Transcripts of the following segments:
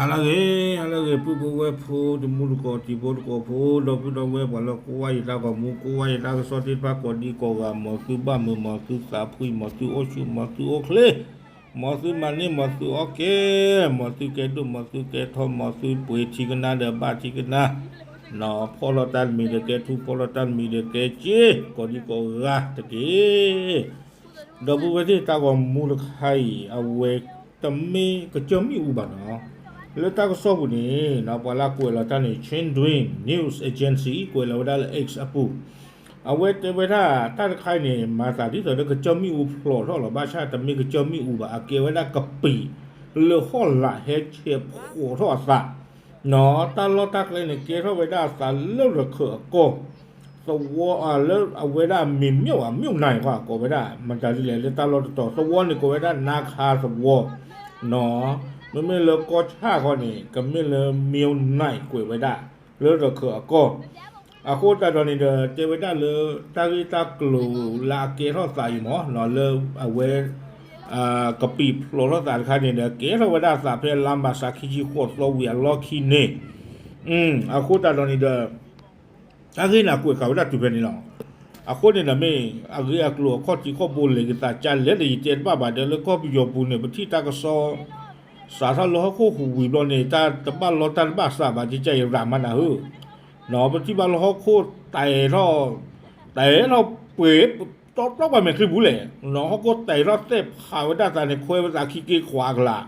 ဟါလၢအဂ့ၤ, ဟါလၢအဂ့ၤ ပုၢ်ဖိဝဲၢ်ဖိ တမူတကိး တံၤဖိတကိးဖိ ဒီပုၢ်ဒီဝဲၢ် ပှၤလၢကွၢ်ယတၢ်ဂီၤမူ ကွၢ်ယတၢ်ကစီၣ်သ့ၣ်တဖၣ် ကိးဒံကိးဂၤ မ်သုဘၣ်မုာ် မ်သုသးဖှံ မ်သုအိၣ်ဆူၣ် မ်သုအိၣ်ချ့, မ်သုမၤန့ၢ် မ်သုအီၣ်ကဲ, မ်သုကဲဒိၣ် မ်သုကဲထီ မ်သုပှ့ၤထံကနါဒီးဘၣ်ထံကနါ, ဖီၣ်ထီၣ်တၢ်တမံၤဒီးကဲထူ ဖီၣ်ထီၣ်တၢ်တမံၤဒီးကဲစ့ ကိးဒံကိးဂၤတက့ၢ်. ဒီပုၢ်ဝဲၢ်သ့ၣ် တၢ်ဂီၤမူတခါအံၤ အဝဲတမ့ၢ်ကစၢၢ်မ့ၣ်အူဘၣ်နီၤ. လၢတၢ်ကစီၣ်ပူၤန့ၣ် ပှၤလၢကွဲးလီၤတၢ်န့ၣ် Chinese News Agency ကွဲးလီၤဝဲဒၣ်လၢ X အပူၤ, အဝဲတဲဝဲဒၣ်တၢ်တခါအံၤန့ၣ် မၤသးဒ်သိးဒီးကစၢၢ်မ့ၣ်အူဖျိးထီၣ်လီၤ ဘၣ်ဆၣ်တမ့ၢ်ကစၢၢ်မ့ၣ်အူဘၣ် အကဲဝဲဒၣ်ကပံာ်လၢဟီၣ်လာ်ဟဲဆဲးဖှိးထီၣ်အသး နီၤ တၢ်လီၢ်တၢ်ကျဲန့ၣ် ကဲထီၣ်ဝဲဒၣ်အသးလၢရခၢၣ်အကီၢ်, သဝီလၢအဝဲဒၣ်မ့ၤမ့ၣ်ဝါ မ့ၣ်နၤ ကိးဝဲဒၣ် မတၤဒ်လဲၣ် လၢတၢ်လီၢ်တတီၤ သဝီန့ၣ်ကိးဝဲဒၣ်နါခါသဝီ, နီၤ မ့မ့ၢ်လၢကီၢ်ဆၣ်ခီန့ၣ် ကမ့ၢ်လၢမ့ၣ်နၤ ကွဲးဝဲဒၣ် လၢရခၢၣ်အကီၢ်, အဃိသတးဒီးန့ၣ်ဒီး တဲဝဲဒၣ်လၢတၢ်ဂ့ၢ်တၢ်ကျိၤလၢအကဲထီၣ်သးအံၤမ့ၢ် နီၤ လၢအဝဲ ကပံာ်ဖျိးထီၣ်သးတခါန့ၣ်ဒီး ကဲထီၣ်ဝဲဒၣ်သးဖဲလါမၢ်ၡး ခံဆံဃိးသီဝံၤအလီၢ်ခံန့ၣ်, အဃိသတးဒီးန့ၣ်ဒီး တၢ်ဂ့ၢ်န့ၣ် အကွဲးဃာ်ဝဲဒၣ်တုၤဖဲန့ၣ်လီၤ. အဃိန့ၣ်ဒီးမ့ၢ် အဂ့ၢ်အကျိၤအခီၣ်ထံးခီၣ်ဘိလဲၤက့ၤသးကါလဲၣ်ဒီး ယတဲတဘၣ်ဘၣ်ဒီး လၢကီၢ်ပယီၤပူၤန့ၣ် ပထံၣ်တၢ်ကစီၣ် စးထီၣ်လၢဟီၣ်ခိၣ်ဟူးဝံၤဘျီန့ၣ် တၢ်တဘၣ်လီၢ်တၢ်တဘၣ်စးဘၣ် ကကါအံၤရၤမးနၤဧၢ, နီၤ ပထံၣ်ဘၣ်လၢဟီၣ်ခိၣ်တဲထီၣ် တဲထီၣ်ပှဲၤ တီတီပှၤမဲာ်ချံပူၤလဲၣ်, နီၤ ဟီၣ်ခိၣ်တဲထီၣ်သဲၣ်ဖးဝဲဒၣ်သးန့ၣ် ခွဲးဝဲသးခံက့ခွးကလး,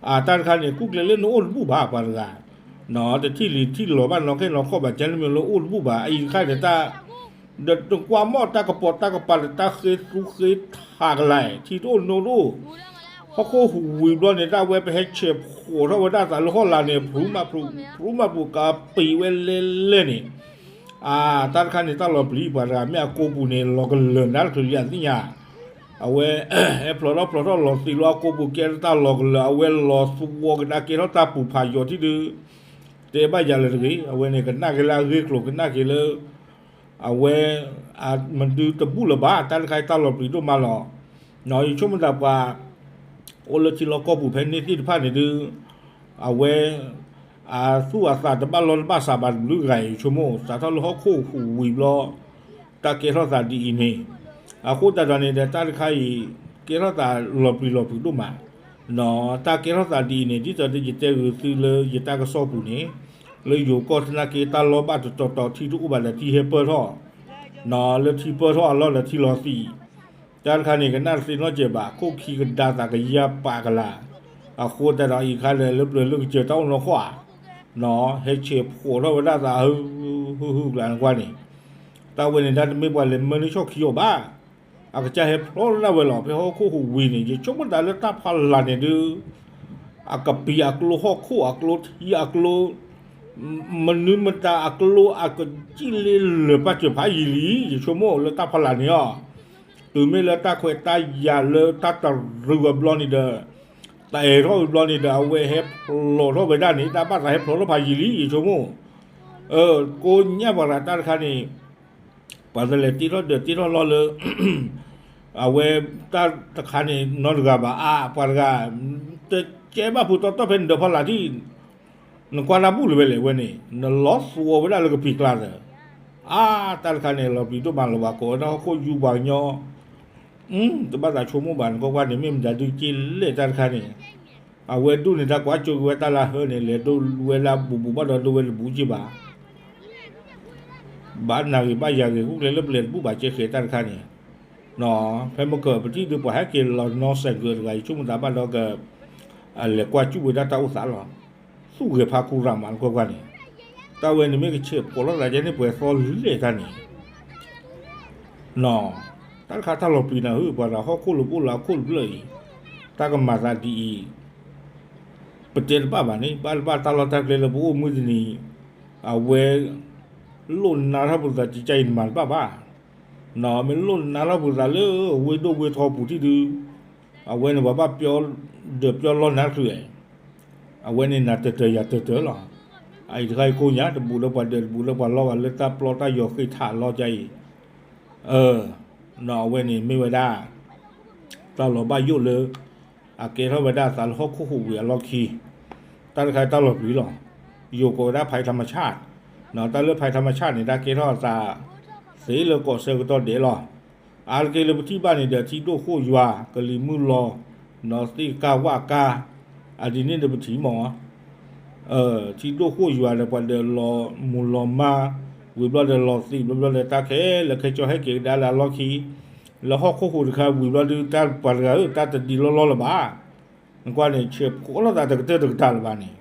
တၢ်တခါန့ၣ် ကူၣ်ကျဲလၢနအိၣ်တဘူၣ်ဘၣ်ပှၤတဂၤ, နီၤ တထံၣ်လံၤထံၣ်လီၤဘၣ်နီၢ်ခဲနီၢ်ခီၣ်ဘၣ် ကဲန့ၣ်မ့ၢ်လၢအိၣ်တဘူၣ်ဘၣ် အအံၤတခါန့ၣ်တၢ် ဒီးနကွၢ်မီၢ်တၢ်ကပိာ်တၢ်ကပၤဒီး တၢ်ဃ့သူဃ့ထးကလါ ထံတအိၣ်နိတအိၣ်, ဟီၣ်ခိၣ်ဟူးဝံၤဘျီန့ၣ် တၢ်ဝဲပဟဲဆဲးဖှိးထီၣ်ဝဲဒၣ်သးလၢဟီၣ်လာ်န့ၣ် ဖရူမးဖရူ ဖရူမးဖရူကပံာ်ဝဲလဲလဲန့ၣ်, တၢ်တခါန့ၣ် တၢ်လီၤပျံၤပှၤတဂၤ မ့ၢ်အကိာ်ပူၤန့ၣ် လီၤကလၢာ်နါတချုးလံအသ့ၣ်ညါ, အဝဲ ဟဲဖျိးထီၣ်ဖျိးထီၣ်လီၤသံးလီၤအကိာ်ပူၤ ကဲထီၣ်တၢ်လီၤကလၢာ် အဝဲလီၤသဝီကဒါကဲထီၣ်တၢ်ပူၤဖးယိာ်ထံၣ်ဒုး တဲဘၣ်ယၤလၢတဂ့ၤ အဝဲန့ၣ် ကနၣ်က့ၤလၢအဂ့ၢ်ကျိၤ ကနၣ်က့ၤလၢ အဝဲ မဒုတဘူၣ်လၢၤဘၣ် တၢ်တခါအံၤတၢ်လီၤပျံၤဒိၣ်မးလီၤ. ယဆိကမိၣ်သးပှၤ အိၣ်လၢထံလီၢ်ကီၢ်ပူၤဖဲန့ၣ်သ့ၣ်တဖၣ်န့ၣ်ဒုး အဝဲ အသူၣ်အသးတဘၣ်လီၢ်တဘၣ်စးဘၣ်တဘျုးဂၤအံၤ ယဆိကမိၣ် စးထီၣ်လၢဟီၣ်ခိၣ်ဟူးဝံၤဘျီ တၢ်ကဲထီၣ်သးဒ်အံၤန့ၣ်, အဃိသတးဒီးန့ၣ်ဒီး တၢ်တခါအံၤ ကဲထီၣ်သးလီၤပျံၤလီၤဖုးဒိၣ်မး, တၢ်ကဲထီၣ်သးဒ်အံၤန့ၣ် ဒ်သိးဒီးယတဲဂုာ်သုလၢယတၢ်ကစီၣ်ပူၤန့ၣ် လၢယိၤကီၢ်သနာ်က့ တၢ်လီၢ်ဘၣ်တတီၤတီၤ ထံတအိၣ်ဘၣ်ဒီးထံဟဲပၢၢ်ထီၣ်, လၢထံပၢၢ်ထီၣ်အလီၢ်ဒီးထံလီၤသံး, တၢ်တခါန့ၣ် ကနၣ်တသ့နီတစဲးဘၣ် ခိၣ်ခံကဒါသးကယၢ်ပာ်ကလာ်, အဃိသတးဒီးအံၤခါဒီး လၢပျၢၤလၢကစၢၤတၢ်အိၣ်နီၢ်ဃီဧါ, ဟဲဆဲးဖှိးထီၣ်ဝဲဒၣ်သး ဟုဟုဟုကျါန့ၣ်ကွၢ်န့ၣ်, တၢ်ဝဲန့ၣ် တၢ်တမ့ၢ်ပှၤလဲၤမၢန့ၢ်ဆီၣ်ခံအီၤဘၣ် အကစၢ်ဟဲဖျိးဒၣ်ဝဲလီၤ ဖဲဟီၣ်ခိၣ်ဟူးဝံၤန့ၣ် ယဆိကမိၣ်သးလၢတၢ်ဖီလာ်န့ၣ်ဒုး အကပံာ်အကျိ ဟီၣ်ခိၣ်အကျိ ထံအကျိ မနုၤမတၤအကျိအကစံၣ်လ့လၢာ်ပာ်စၢၤဖးယံာ်လံ ယဆိကမိၣ်လၢတၢ်ဖီလာ်န့ၣ်လီၤ. တုၤမ့ၢ်လၢတၢ်ခွဲးတၢ်ယာ်လၢတၢ်တရံးဝဲဘျီန့ၣ်ဒီး တအဲၣ်ထီၣ်ဝံၤဘျီန့ၣ်ဒီး အဝဲဟဲဖျိးထီၣ်ဝဲဒၣ်န့ၣ် တၢ်ဘၣ်သးဟဲဖျိးထီၣ်ဖးယံာ်လံ ယဆိကမိၣ် ကိးညါပှၤတဂၤတၢ်တခါန့ၣ် ပှၤတလဲၤတ့ထီၣ်ဒၢးတ့ထီၣ်လီၢ်လၢ အဝဲတၢ်တခါန့ၣ် နီတဂၤဘၣ်အါ ပှၤတဂၤ တကဲဘၣ်ဖုးတီတီဖဲနဒၢးဖီလာ်ထံၣ် နကွၢ်တၢ်ဘူၣ်လၢၤဝဲလဲၣ်ဝဲန့ၣ် နလီၤသဝီဝဲဒၣ်လၢကပံာ်ကျါသၢ အါ တၢ်တခါန့ၣ် လီၤပျံၤဒိၣ်မးလၢၤဘၣ် ကိးဝဲဒၣ်ဟီၣ်ခိၣ်ယူပှၤကညီ တဘၣ်သးဆိကမိၣ်ဘၣ် နကွၢ်ကွၢ်န့ၣ် မ့ၢ်မတၤဒုးက့လဲၣ်တၢ်တခါန့ၣ် အဝဲဒိၣ်န့ၢ်တၢ်ကွၢ်ကၠိက့ၤဝဲတၢ်လၢဟၢန့ၣ် လဲၤဒိၣ်ဝဲလၢအဘူးဘူးဘၣ်ဒီးဒိၣ်ဝဲတဘူးက့ၤဘၣ် ဘၣ်နၤဂ့ၤဘၣ်ယၤဂ့ၤ ဟူကျဲလၢပျဲၢ်တဘူၣ်ဘၣ်ကဲဃဲၤတၢ်တခါန့ၣ် ဖဲမ့ၢ်ကပထံၣ်ဒုးပှၤဟဲက့ၤလီၤနီၢ်စဲးကၢးတဂၤ ယဆိကမိၣ်သးဘၣ်ဒီးက လဲၤကွၢ်ကူၣ်ဝဲဒၣ်တၢ်အိၣ်သးလီၤ သူၣ်ဂဲၤဖးခူရၤမးနကွၢ်ကွၢ်န့ၣ် တၢ်ဝဲန့ၣ်မ့ၢ်ကဆဲးဖှိးလိာ်သးကဲန့ၣ် ပှဲၤသီလဲၣ်တၢ်န့ၣ် နီၤ တၢ်တခါတၢ်လီၤပျံၤနၤဧၢ ပှၤတဂၤဟီၣ်ခိၣ်လၢပအိၣ်လၢအခိၣ်တဖျၢၣ်အံၤ တၢ်ကမၤသးဒ်အံၤ ပတဲတဘၣ်ဘၣ်န့ၣ် ဘၣ်တဘၣ်တၢ်လီၢ်တၢ်ကျဲလၢပအိၣ်မုၢ်တနံၤ အဝဲ လိၣ်နါထီၣ်ပသးကကါအံၤနမၤတဘၣ်ဘၣ် နီၤ မ့ၢ်လိၣ်နါထီၣ်ပသးလၢဝ့ၢ်ဒိၣ်ဝ့ၢ်ထီပူၤထံၣ်ဒုး အဝဲန့ၣ်ပှၤဘၣ်ပျီဒၢးပျီလီၢ်နါတချုး အဝဲန့ၣ်နၤတတၢၤယၤတတၢၤလီၤ အအံၤတခါအံၤကိးညါ တဘူးလၢပှၤဒၢးတဘူးလၢပှၤလီၢ်ဘၣ် လၢတၢ်ပျီတၢ်ယီၤဃ့ထးလီၤကါအံၤ နီၤ အဝဲန့ၣ်မ့ၢ်ဝဲဒၣ် တၢ်လီၤဘၣ်ယိၣ်လၢ အကဲထီၣ်ဝဲဒၣ်အသးလၢဟီၣ်ခိၣ်ဟူးဝံၤအလီၢ်ခံ တၢ်တခါတၢ်လီၤပျံၤလီၤ. ယိၤကိးဝဲဒ၁းဖဲးထးမဆၣ်, တၢ်လၢဖဲးထးမဆၣ်န့ၣ် တၢ်ကဲထီၣ်အသးသ့လၢကီၢ်ဆၢကတီၢ်ဒဲးလီၤ. အါတက့ၢ်လၢပထံၣ်ဘၣ်န့ၣ်ဒီး ထံဒိၣ်ဃိၣ်ယွၤ ကလံၤမုၢ်လီၤ, နီၢ်သ့ၣ်ကါဝၣ်ကါ, အဒ်န့ၣ်ဒီးပထံၣ်မး ထံဒိၣ်ဃိၣ်ယွၤဒီးပှၤဒီးလီၤမူၤလီၤမၢ်, ဝံၤဘျီဒီးလီၤသံး ဘျီဘျီဒီးတၢ်ခဲလၢာ်ခဲဆ့ဟဲက့ၤကဒါလၢအလီၢ်ခံ, လၢဟီၣ်ခိၣ်ဟူးတခါ ဝံၤဘျီဒုးတၢ်ပှၤတဂၤဧၢ တၢ်တဒံးလီၢ်လီၢ်လၢၤဘၣ်. နကွၢ်န့ၣ် ဆဲးဖိးလီၤသးတကတၢၢ်တကတၢၢ်လၢၤဘၣ်န့ၣ်,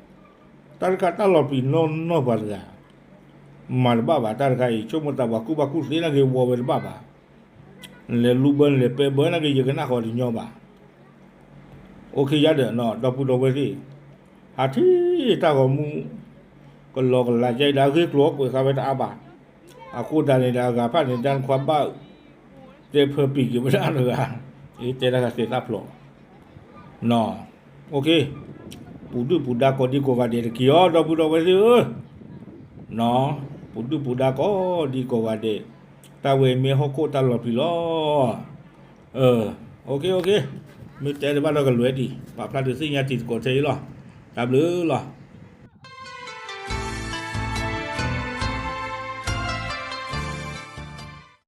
တၢ်တခါတၢ်လီၤပျံၤနီၢ်နီၢ်ပှၤတဂၤ မၤတဘၣ်ဘၣ် တၢ်တခါအံၤ ဆိကမိၣ်သးပှၤကူၣ်ဘၣ်ကူၣ်သ့နာ်က့ၤဝီဝဲတဘၣ်ဘၣ်. လဲၤလူၤဘၢလဲၤပဲဘၢနာ်က့ၤ ယကနၣ်ဃီတညီဘၣ်. အိၣ်ခ့ယါဒီး ဒီပုၢ်ဒီဝဲၢ်သ့ၣ်, ဟးထံၣ်တၢ်ဂီၤမူ ကလီကလးကဲအံၤဒီး အဂ့ၢ်ကျိၤအကွဲးဃာ်ဝဲတအါဘၣ်. အဃိသတးန့ၣ်ဒီး အဂၤဖၣ်န့ၣ် တၢ်နခွါဘၣ် တဲဖၢပံၤက့ၤဝဲဒၣ်တဂၤ, အတဲတၢ်ဂၤတဲသၣ်ဖျိး နီၢ်, အိၣ်ခ့, ပူၤဒုၣ်ပူၤဒါကိးဒံကိးဂၤဒဲးတက့ၢ်အီၤ ဒီပုၢ်ဒီဝဲၢ်သ့ၣ်ဧၢ, နီၢ်, ပူၤဒုၣ်ပူၤဒါကိးဒံကိးဂၤဒဲး, တၢ်ဝဲအံၤမ့ၢ်ဟီၣ်ခိၣ်တၢ်လီၤပျံၤလီၤ. အိၣ်ခ့ အိၣ်ခ့, မ့ၢ်တဲတဘၣ်ဒီးကလွဲဒံး ပာ်ဖျါဒုးသ့ၣ်ညါတံၤသကိးထဲအံၤလီၤ. တၢ်ဘျုးလီၤ.